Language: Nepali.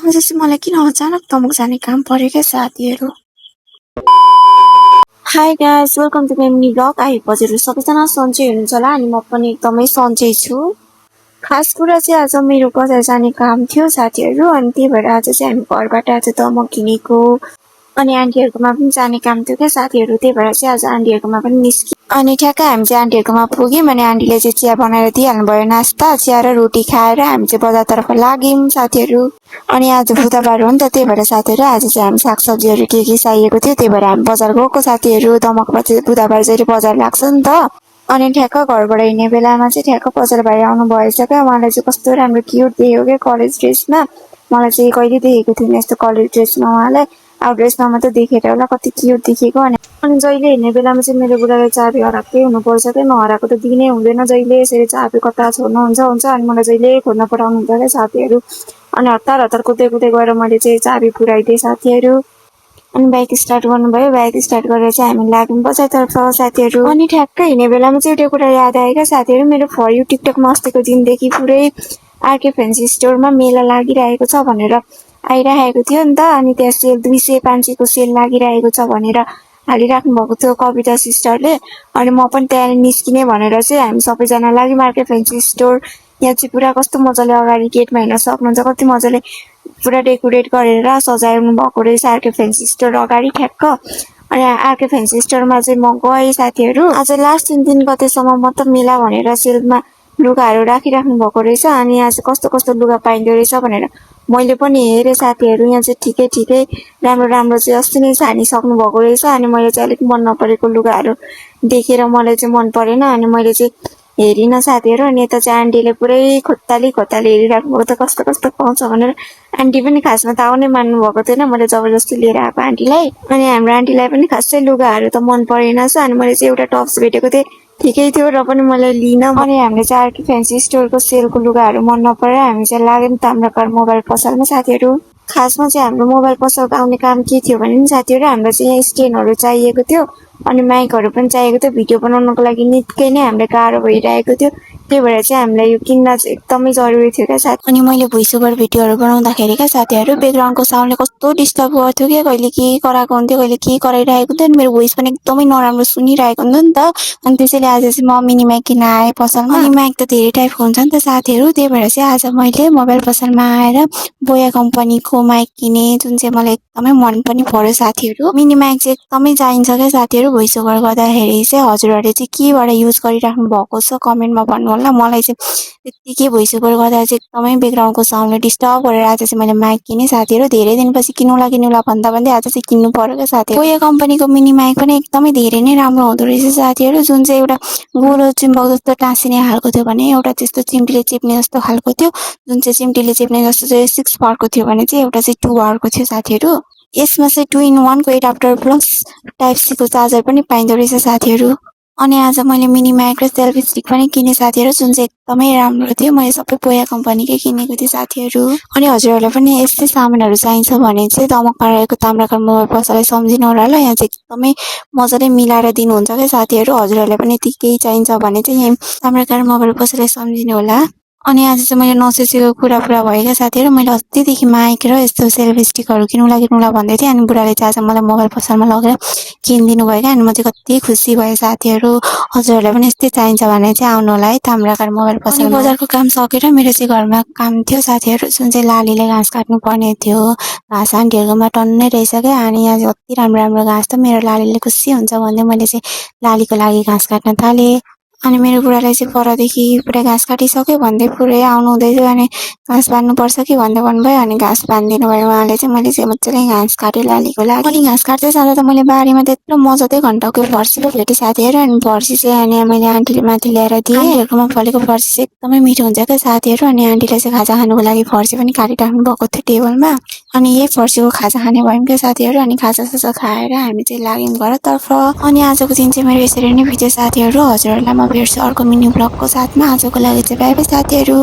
आज चाहिँ मलाई किन अचानक तमुक जाने काम पर्यो क्या साथीहरू। Hi guys, welcome to my mini blog. I hope हजुरहरू सबैजना सन्चै हुनुहुन्छ होला अनि म पनि एकदमै सन्चै छु। खास कुरा चाहिँ आज मेरो बजार जाने काम थियो साथीहरू, अनि त्यही भएर आज चाहिँ हामी घरबाट आज तमुक किनेको अनि आन्टीहरूकोमा पनि जाने काम थियो क्या साथीहरू, त्यही भएर चाहिँ आज आन्टीहरूकोमा पनि निस्क्यौँ। अनि ठ्याक्कै हामी चाहिँ आन्टीहरूकोमा पुग्यौँ अनि आन्टीले चाहिँ चिया बनाएर दिइहाल्नु भयो, नास्ता चिया र रोटी खाएर हामी चाहिँ बजारतर्फ लाग्यौँ साथीहरू। अनि आज बुधबार हो नि त, त्यही भएर साथीहरू आज चाहिँ हामी सागसब्जीहरू के चाहिएको थियो, त्यही भएर हामी बजार गएको साथीहरू। दमकमा चाहिँ बुधबार चाहिँ बजार लाग्छ नि त। अनि ठ्याक्क घरबाट हिँड्ने बेलामा चाहिँ ठ्याक्क बजार भाइ आउनु भएछ क्या। उहाँलाई चाहिँ कस्तो राम्रो क्युट देख्यो क्या कलेज ड्रेसमा। मलाई चाहिँ कहिले देखेको थिइनँ यस्तो कलेज ड्रेसमा उहाँलाई। अब ड्रेसमा मात्रै देखेर होला कति क्युट देखेको। अनि जहिले हिँड्ने बेलामा चाहिँ मेरो बुढाले चाबी हराएकै हुनुपर्छ क्या, नहराएको त दिनै हुँदैन। जहिले यसरी चाबी कता छोड्नुहुन्छ अनि मलाई जहिले खोज्न पठाउनु हुन्छ क्या साथीहरू। अनि हतार कुद्दै गएर मैले चाहिँ चाबी पुऱ्याइदिएँ साथीहरू। अनि बाइक स्टार्ट गर्नुभयो, बाइक स्टार्ट गरेर चाहिँ हामी लाग्यौँ बजारतर्फ साथीहरू। अनि ठ्याक्कै हिँड्ने बेलामा चाहिँ एउटा कुरा याद आयो क्या साथीहरू, मेरो फर यू टिकटकमा अस्तिको दिनदेखि पुरै आरके फ्यान्सी स्टोरमा मेला लागिरहेको छ भनेर आइरहेको थियो नि त। अनि त्यहाँ सेल 200-500 सेल लागिरहेको छ भनेर हालिराख्नु भएको थियो कविता सिस्टरले। अनि म पनि त्यहाँ निस्किने भनेर चाहिँ हामी सबैजना लाग्यौँ आरके फ्यान्सी स्टोर। यहाँ चाहिँ पुरा कस्तो मजाले अगाडि गेटमा हिँड्न सक्नुहुन्छ, कति मजाले पुरा डेकोरेट गरेर सजाउनु भएको रहेछ आरके फ्यान्सी स्टोर अगाडि ठ्याक्क। अनि आरके फ्यान्सी स्टोरमा चाहिँ म गएँ साथीहरू। आज लास्ट 3 गतेसम्म मात्र मेला भनेर सेलमा लुगाहरू राखिराख्नु भएको रहेछ। अनि यहाँ चाहिँ कस्तो कस्तो लुगा पाइँदो रहेछ भनेर मैले पनि हेरेँ साथीहरू। यहाँ चाहिँ ठिकै राम्रो चाहिँ अस्ति नै छानिसक्नु भएको रहेछ। अनि मैले चाहिँ अलिक मन नपरेको लुगाहरू देखेर मलाई चाहिँ मन परेन अनि मैले चाहिँ हेरिनँ साथीहरू। अनि यता चाहिँ आन्टीले पुरै खोत्ताली हेरिराख्नु भएको, त कस्तो कस्तो पाउँछ भनेर। आन्टी पनि खासमा त आउनै मान्नु भएको थिएन, मैले जबरजस्ती लिएर आएको आन्टीलाई। अनि हाम्रो आन्टीलाई पनि खासै लुगाहरू त मन परेन छ। अनि मैले चाहिँ एउटा टप्स भेटेको थिएँ, ठिकै थियो र पनि मैले लिइनँ। अनि हामीले चाहिँ आरके फ्यान्सी स्टोरको सेलको लुगाहरू मन नपरेर हामी चाहिँ लाग्यौँ ताम्राकार मोबाइल पसलमा साथीहरू। खासमा चाहिँ हाम्रो मोबाइल पसलको आउने काम के थियो भने नि साथीहरू, हाम्रो चाहिँ यहाँ स्ट्यान्डहरू चाहिएको थियो अनि माइकहरू पनि चाहिएको थियो। भिडियो बनाउनको लागि निकै नै हामीलाई गाह्रो भइरहेको थियो, त्यही भएर चाहिँ हामीलाई यो किन्न चाहिँ एकदमै जरुरी थियो क्या साथी। अनि मैले भोइस ओभर भिडियोहरू बनाउँदाखेरि क्या साथीहरू ब्याकग्राउन्डको साउन्डले कस्तो डिस्टर्ब गर्थ्यो क्या, कहिले के कराएको हुन्थ्यो कहिले के कराइरहेको थियो। अनि मेरो भोइस पनि एकदमै नराम्रो सुनिरहेको हुन्थ्यो नि त। अनि त्यसैले आज चाहिँ म मिनी माइक किन्न आएँ पसलमा। अनि माइक त धेरै टाइपको हुन्छ नि त साथीहरू, त्यही भएर चाहिँ आज मैले मोबाइल पसलमा आएर बोया कम्पनीको माइक किने, जुन चाहिँ मलाई एकदमै मन पनि पर्यो साथीहरू। मिनी माइक चाहिँ एकदमै चाहिन्छ क्या साथीहरू। भोइस ओभर गर्दाखेरि चाहिँ हजुरहरूले चाहिँ केबाट युज गरिराख्नु भएको छ कमेन्टमा भन्नु होला। मलाई चाहिँ त्यत्तिकै भोइस ओभर गर्दा चाहिँ एकदमै ब्याकग्राउन्डको साउन्डले डिस्टर्ब गरेर आज चाहिँ मैले माइक किनेँ साथीहरू। धेरै दिनपछि किनौला भन्दै आज चाहिँ किन्नु पर्यो क्या साथीहरू। बोया कम्पनीको मिनी माइक पनि एकदमै धेरै नै राम्रो हुँदो रहेछ साथीहरू। जुन चाहिँ एउटा गोलो चिम्बक जस्तो टाँसिने खालको थियो भने एउटा त्यस्तो चिम्टीले चिप्ने जस्तो खालको थियो। जुन चाहिँ चिम्टीले चिप्ने जस्तो चाहिँ 6 पावरको थियो भने चाहिँ एउटा चाहिँ 2 पावरको थियो साथीहरू। यसमा चाहिँ 2-in-1 को एडाप्टर प्लस टाइप सी को चार्जर पनि पाइँदो रहेछ साथीहरू। अनि आज मैले मिनी माइक र सेल्फी स्टिक पनि किने साथीहरू, जुन चाहिँ एकदमै राम्रो थियो। मैले सबै बोया कम्पनीकै किनेको थिएँ साथीहरू। अनि हजुरहरूलाई पनि यस्तै सामानहरू चाहिन्छ भने चाहिँ दमकमा रहेको ताम्राकार मोबाइल पसललाई सम्झिनु होला ल। यहाँ चाहिँ एकदमै मजाले मिलाएर दिनुहुन्छ क्या साथीहरू। हजुरहरूलाई पनि यति केही चाहिन्छ भने चाहिँ यहाँ ताम्राकार मोबाइल पसललाई सम्झिनु होला। अनि आज चाहिँ मैले नसोचेको कुरा पुरा भयो क्या साथीहरू। मैले अस्तिदेखि माइक र यस्तो सेल्फी स्टिकहरू किनौला भन्दै थिएँ। अनि बुढाले चाहिँ आज मलाई मोबाइल पसलमा लगेर किनिदिनु भयो क्या। अनि म चाहिँ कति खुसी भएँ साथीहरू। हजुरहरूलाई पनि यस्तै चाहिन्छ भने चाहिँ आउनु होला है ताम्राकार मोबाइल पसल। बजारको काम सकेर मेरो चाहिँ घरमा काम थियो साथीहरू, जुन चाहिँ लालीले घाँस काट्नु पर्ने थियो। घाँस आन्टीहरूकोमा टन्नै रहेछ क्या। अनि आज कति राम्रो घाँस त मेरो लालीले खुसी हुन्छ भन्दै मैले चाहिँ लालीको लागि घाँस काट्न थालेँ। अनि मेरो बुढालाई चाहिँ परदेखि पुरै घाँस काटिसक्यो भन्दै पुरै आउनु हुँदैछ। अनि घाँस बाँध्नुपर्छ कि भन्दै भन्नुभयो। अनि घाँस बाँधिदिनु भयो उहाँले चाहिँ। मैले चाहिँ मजाले घाँस काटेँ लालीको लागि। अनि घाँस काट्दै जाँदा त मैले बारीमा त्यत्रो मजाले घन्टाको फर्सी पो भेटेँ साथीहरू। अनि फर्सी चाहिँ अनि मैले आन्टीले माथि ल्याएर दिएँ। आन्टीहरूकोमा फलेको फर्सी चाहिँ एकदमै मिठो हुन्छ क्या साथीहरू। अनि आन्टीलाई चाहिँ खाजा खानुको लागि फर्सी पनि काटिराख्नु भएको थियो टेबलमा। अनि यही फर्सीको खाजा खाने भयौँ क्या साथीहरू। अनि खाजा खाएर हामी चाहिँ लाग्यौँ घरतर्फ। अनि आजको दिन चाहिँ मेरो यसरी नै बित्यो साथीहरू। हजुरहरूलाई म भेट्छु अर्को मिनी ब्लगको साथमा। आजको लागि चाहिँ बाइ बाइ साथीहरू।